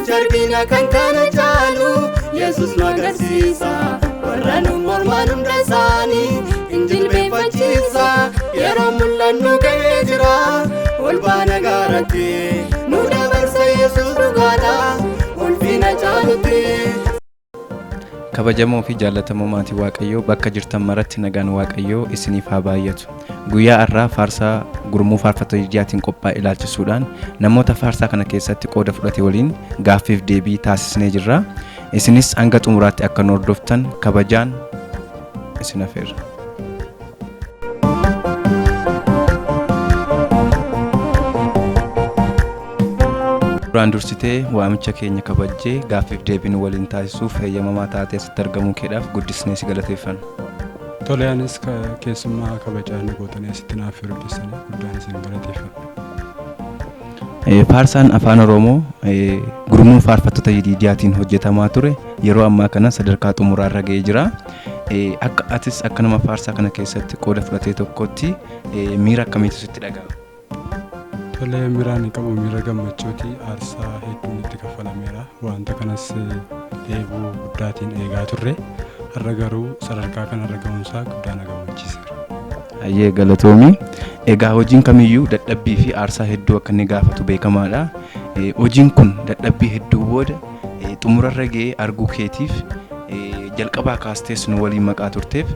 Mo'icha argina kan kana caalu Yesus nu agarsiisa. Warra nu morman hunda isaanii hin jilbeenfachiisa. Yeroo mul'annu ga'ee jira. Ol baana gaaratti nu dabarsa Yesus dhugaadha. Ulfina caalutti. Kabajamoo fi jaallatamoo maatii Waaqayyoo, bakka jirtan maratti nagaan Waaqayyoo isiniif haa baay'atu. Guyyaa har'aa faarsaa gurmuu faarfattoota Yidiidiyaatiin qophaa'e ilaalchisuudhaan namoota faarsaa kana keessatti qooda fudhate waliin gaaffiif deebii taasisnee jirra. Isinis hanga xumuraatti akka nu hordoftan kabajaan isin afeerra. Duraan dursitee waamicha keenya kabajjee gaaffiif deebii nu waliin taasisuuf heeyyamamaa taatee asitti argamuu keedhaaf guddisnee si galateeffanna. Tole, anis keessummaa kabajaa na gootanii asitti naaf affeeruu keessanii guddaan isin galateeffadha. Faarsaan Afaan Oromoo gurmuu faarfattoota Yidiidiyaatiin hojjetamaa ture yeroo ammaa kana sadarkaa xumuraarra ga'ee jira. Akka atis akka nama faarsaa kana keessatti qooda fudhatee tokkotti miira akkamiitu sitti dhaga'ama? Tole, miira ani qabu miira gammachuuti. Aarsaa hedduun itti kaffalameera. Wanta kanas dheebuu guddaatiin eegaa turre. Har'a garuu sadarkaa kanarra ga'uunsaa guddaa na gammachiiseera. Hayyee, galatoomi. Egaa hojiin kamiyyuu dadhabbii fi aarsaa hedduu akka inni gaafatu beekamaadha. Hojiin kun dadhabbii hedduu booda xumurarra ga'ee arguu keetiif, jalqabaa kaastees nu waliin maqaa turteef,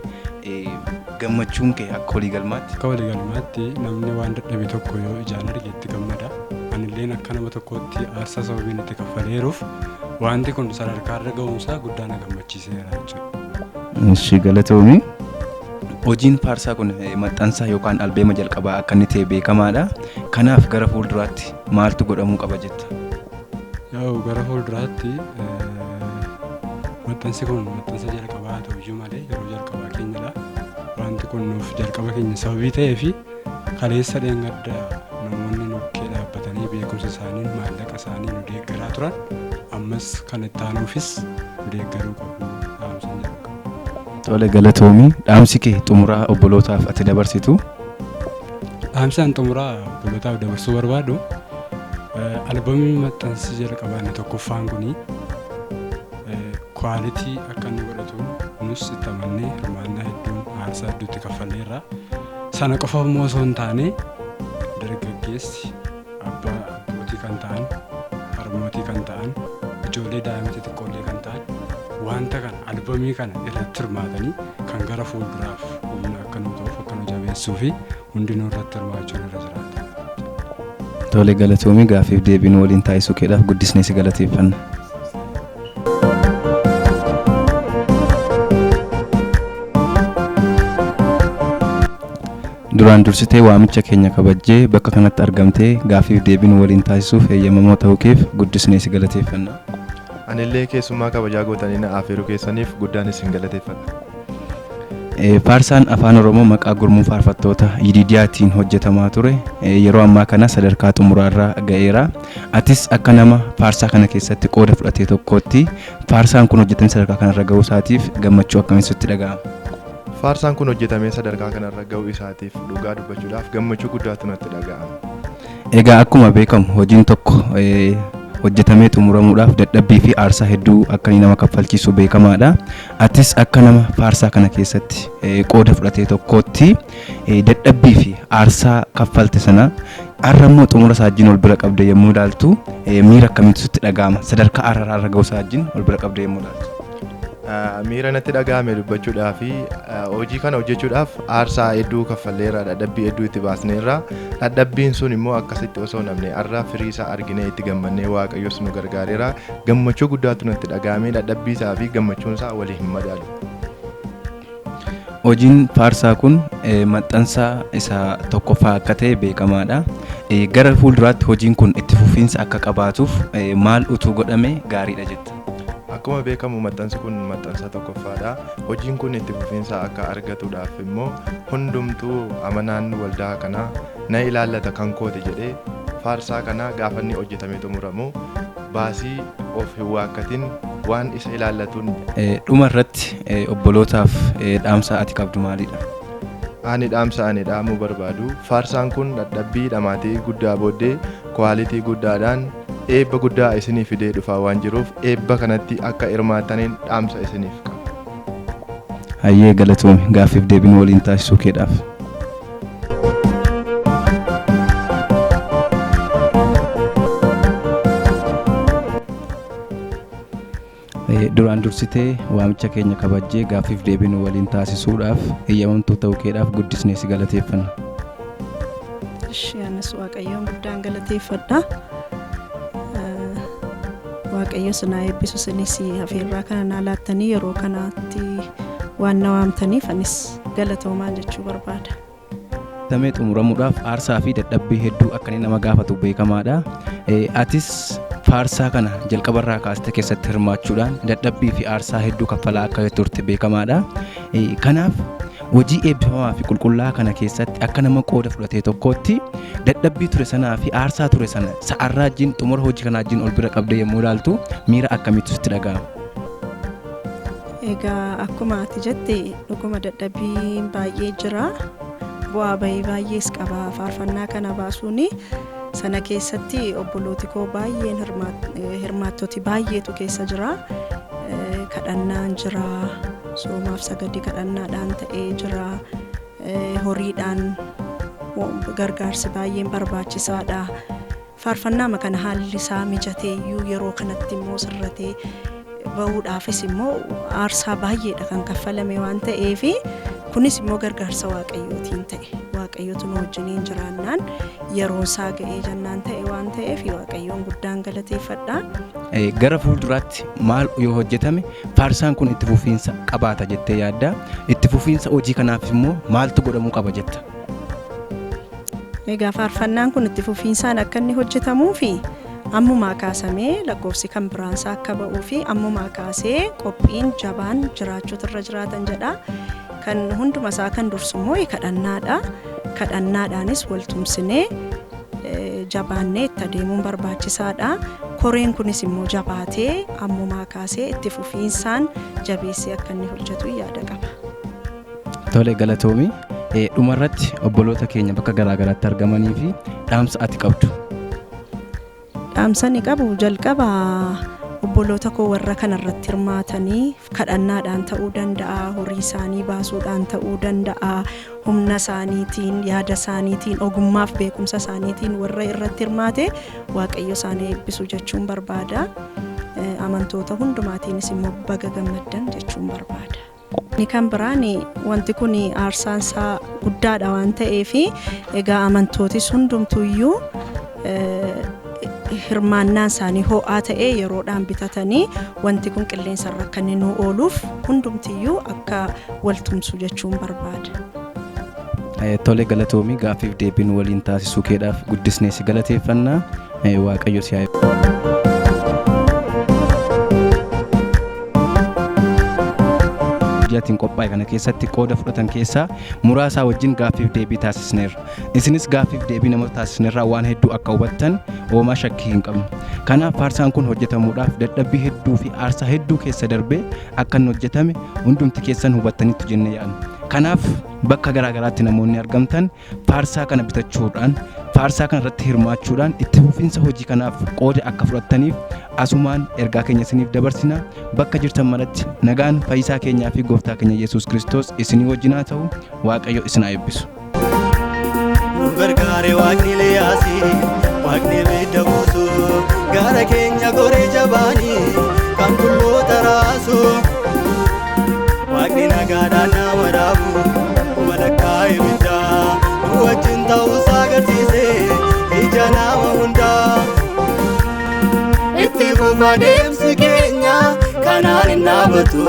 gammachuun kee akka walii galmaatti? Akka walii galmaatti, namni waan dadhabe tokko yoo ijaan arge itti gammada. Anilleen akka nama tokkootti aarsaa sababiin itti kaffaleeruuf wanti kun sadarkaarra ga'uunsaa guddaa na gammachiiseera jechuudha. Ishi, galatoomi. Hojiin faarsaa kun maxxansa yookaan albeema jalqabaa akka inni ta'e beekamaadha. Kanaaf gara fuulduraatti maaltu godhamuu qaba jetta? Yaa'u, gara fuulduraatti maxxansi kun maxxansa jalqabaa haa ta'u iyyuu malee yeroo jalqabaa keenyadha. Wanti kun nuuf jalqaba keenya sababii ta'ee fi kaleessa dheengadda namoonni nu bukkee dhaabbatanii beekumsa isaaniin, maallaqa isaanii nu deeggaraa turan ammas kan itti aanuufis nu deeggaruu qabu dhaamsan jedhu qaba. Tole, galatoomi. Dhaamsi kee xumuraa obbolootaaf ati dabarsitu? Dhaamsaan xumuraa obbolootaaf dabarsuu barbaadu, albamiin maxxansi jalqabaa inni tokkoffaan kuni quality akka inni godhatu nus itti amannee hirmaannaa hedduun aarsaa hedduutti kaffalleerra. Sana qofa immoo osoo hin taane, dargaggeessi, abbaa, abbootii kan ta'an, harmootii kan ta'an, ijoollee daa'ima xixiqqoollee kan ta'an wanta kana, albamii kana irratti hirmaatanii kan gara fuulduraaf humna akka nu ta'uuf, akka nu jabeessuu fi hundinuu irratti hirmaachuun irra jiraata. Tole, galatoomii. Gaaffiif deebii nu waliin taasisuu keedhaaf guddisnee si galateeffanna. Duraan dursitee waamicha keenya kabajjee bakka kanatti argamtee gaaffiif deebii nu waliin taasisuuf heeyyamamoo ta'uu keef guddisnee si galateeffanna. Anillee keessummaa kabajaa gootanii na afeeruu keessaniif guddaan isin galateeffadha. Faarsaan Afaan Oromoo maqaa gurmuu faarfattoota Yidiidiyaatiin hojjetamaa ture yeroo ammaa kana sadarkaa xumuraarra ga'eera. Atis akka nama faarsaa kana keessatti qooda fudhatee tokkootti faarsaan kun hojjetamee sadarkaa kanarra ga'uu isaatiif gammachuu akkamii sitti dhaga'ama? Faarsaan kun hojjetamee sadarkaa kanarra ga'uu isaatiif dhugaa dubbachuudhaaf gammachuu guddaatu natti dhaga'ama. Egaa akkuma beekamu hojiin tokko hojjetamee xumuramuudhaaf dadhabbii fi aarsaa hedduu akka inni nama kaffalchiisu beekamaadha. Atis akka nama faarsaa kana keessatti qooda fudhatee tokkootti dadhabbii fi aarsaa kaffalte sana har'a immoo xumura isaa wajjin wal bira qabde yommuu ilaaltu miira akkamiitu sitti dhaga'ama? Sadarkaa har'a irra ga'uu isaa wajjin wal bira qabde yommuu ilaaltu. Miira natti dhaga'ame dubbachuudhaa fi hojii kana hojjechuudhaaf aarsaa hedduu kaffalleerra, dadhabbii hedduu itti baasneerra. Dadhabbiin sun immoo akkasitti osoo namne har'a firii isaa arginee itti gammannee Waaqayyos nu gargaareera. Gammachuu guddaatu natti dhaga'ame. Dadhabbii isaa fi gammachuun isaa walii hin madaalu. Hojiin faarsaa kun maxxansa isa tokkoffaa akka ta'e beekamaadha. Gara fuulduraatti hojiin kun itti fufiinsa akka qabaatuuf maal utuu godhame gaariidha jetta? Akkuma beekamu maxxansi kun maxxansa tokkoffaadha. Hojiin kun itti fufiinsa akka argatuudhaaf immoo hundumtuu amanaan waldaa kanaa na ilaallata, kan kooti jedhee faarsaa kana gaafa inni hojjetamee xumuramu baasii of hin waakkatin waan isa ilaallatuun. Dhuma irratti obbolootaaf dhaamsa ati qabdu maalidha? Ani dhaamsa ani dhaamuu barbaadu, faarsaan kun dadhabbii dhamaatii guddaa booddee quality guddaadhaan Eebba guddaa isinii fidee dhufaa waan jiruuf eebba kanatti akka hirmaattaniin dhaamsa isiniif qaba. Hayyee, galatoomi gaaffiif deebiin waliin taasisuu keedhaaf. Duraan dursitee waamicha keenya kabajjee gaaffiif deebiin waliin taasisuudhaaf eeyyamamtuu ta'uu keedhaaf guddisnee si galateeffanna. Ishee anis Waaqayyoon guddaan galateeffadha. Waaqayyo sinaa eebbisu, isinis afeerraa kana naa laattanii yeroo kanaatti waan na waamtaniif anis galatoomaa jechuu barbaada. Tamee xumuramuudhaaf aarsaa fi dadhabbii hedduu akka inni nama gaafatu beekamaadha. Atis faarsaa kana jalqabarraa kaastee keessatti hirmaachuudhaan dadhabbii fi aarsaa hedduu kaffalaa akka turte beekamaadha. Kanaaf hojii eebbifamaa fi qulqullaa'aa kana keessatti akka nama qooda fudhatee tokkootti dadhabbii ture sanaa fi aarsaa ture sana sa'arraa wajjin, xumura hojii kanaa wajjin ol bira qabdee yommuu ilaaltu miira akkamiitu sitti dhaga'ama? Egaa akkuma ati jette dhuguma dadhabbiin baay'ee jira. Bu'aa bahii baay'ees qaba faarfannaa kana baasuuni. Sana keessatti obbolooti koo baay'een, hirmaattoti baay'eetu keessa jira. Kadhannaan jira. Soomaaf sagadii kadhannaadhaan ta'ee jira. Horiidhaan gargaarsi baay'een barbaachisaadha. Faarfannaama kana haalli isaa mijatee iyyuu yeroo kanatti immoo sirratee bahuudhaafis immoo aarsaa baay'eedha kan kaffalame waan ta'eef, kunis immoo gargaarsa Waaqayyootiin ta'e. Waaqayyotu nu wajjiniin jiraannaan yeroon isaa ga'ee jennaan ta'e waan ta'eef Waaqayyoon guddaan galateeffadha. Gara fuulduraatti maal yoo hojjetame faarsaan kun itti fufiinsa qabaata jettee yaadda? Itti fufiinsa hojii kanaaf immoo maaltu godhamuu qaba jetta? Egaa faarfannaan kun itti fufiinsaan akka inni hojjetamuu fi ammumaa kaasamee lakkoofsi kan biraansaa akka ba'uu fi ammumaa kaasee qophiin jabaan jiraachuutu irra jiraatan jedha. Kan hunduma isaa kan dursu immoo kadhannaadha. Kadhannaadhaanis waltumsinee jabaannee itti adeemuun barbaachisaadha. Koreen kunis immoo jabaatee ammumaa kaasee itti fufiinsaan jabeessee akka inni hojjetu yaada qaba. Tole, galatoomi. Dhumarratti obboloota keenya bakka garaa garaatti argamanii fi dhaamsa ati qabdu. Dhaamsa ni qabu, jalqaba obboloota koo warra kanarratti hirmaatanii kadhannaadhaan ta'uu danda'a, horii isaanii baasuudhaan ta'uu danda'a, humna isaaniitiin, yaada isaaniitiin, ogummaaf beekumsa isaaniitiin warra irratti hirmaate Waaqayyo isaanii eebbisu jechuun barbaada. Amantoota hundumaatiinis immoo baga gammaddan jechuun barbaada. Inni kan biraan, wanti kun aarsaan isaa guddaadha waan ta'eef, egaa amantootis hundumtuyyuu hirmaannaan isaanii ho'aa ta'ee yeroodhaan bitatanii wanti kun qilleensarra akka inni nu ooluuf hundumtiyyuu akka waltumsu jechuun barbaada. Tole, galatoomii, gaaffiif deebiin waliin taasisuu keedhaaf guddisnee si galateeffannaa. Waaqayyo si haa eebbisu. Hojii qophaa'e kana keessatti qooda fudhatan keessaa muraasaa wajjin gaaffiif deebii taasisneerra. Isinis gaaffiif deebii namoota taasisneerraa waan hedduu akka hubattan homaa shakkii hin qabnu. Kanaaf faarsaan kun hojjetamuudhaaf dadhabbii hedduu fi aarsaa hedduu keessa darbee akka inni hojjetame hundumti keessan hubattanitti jennee yaadna. Kanaaf bakka garaa garaatti namoonni argamtan faarsaa kana bitachuudhaan, faarsaa kana irratti hirmaachuudhaan itti fufiinsa hojii kanaaf qooda akka fudhattaniif asumaan ergaa keenya isiniif dabarsina. Bakka jirtan maratti nagaan fayyisaa keenyaa fi gooftaa keenya Yesuus Kiristoos isinii wajjin haa ta'u. Waaqayyo isin haa eebbisu. Nu gargaare Waaqni Eliyaasi, Waaqni ibidda buusu, gara keenya goree jabaanii kan tulloota raasu. Waaqni nagaadhaan nama dhaabu walakkaa ibiddaa nu wajjin ta'uusaa agarsiise ija nama hundaa. Itti fufa deemsi keenya kanaan hin dhaabatu.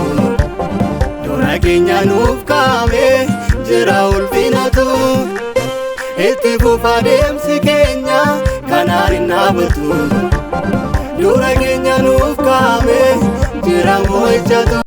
Dura keenya nuuf kaa'ame jira ulfinatu. Itti fufa deemsi keenya kanaan hin dhaabatu. Dura keenya nuuf kaa'ame jira mo'ichatu.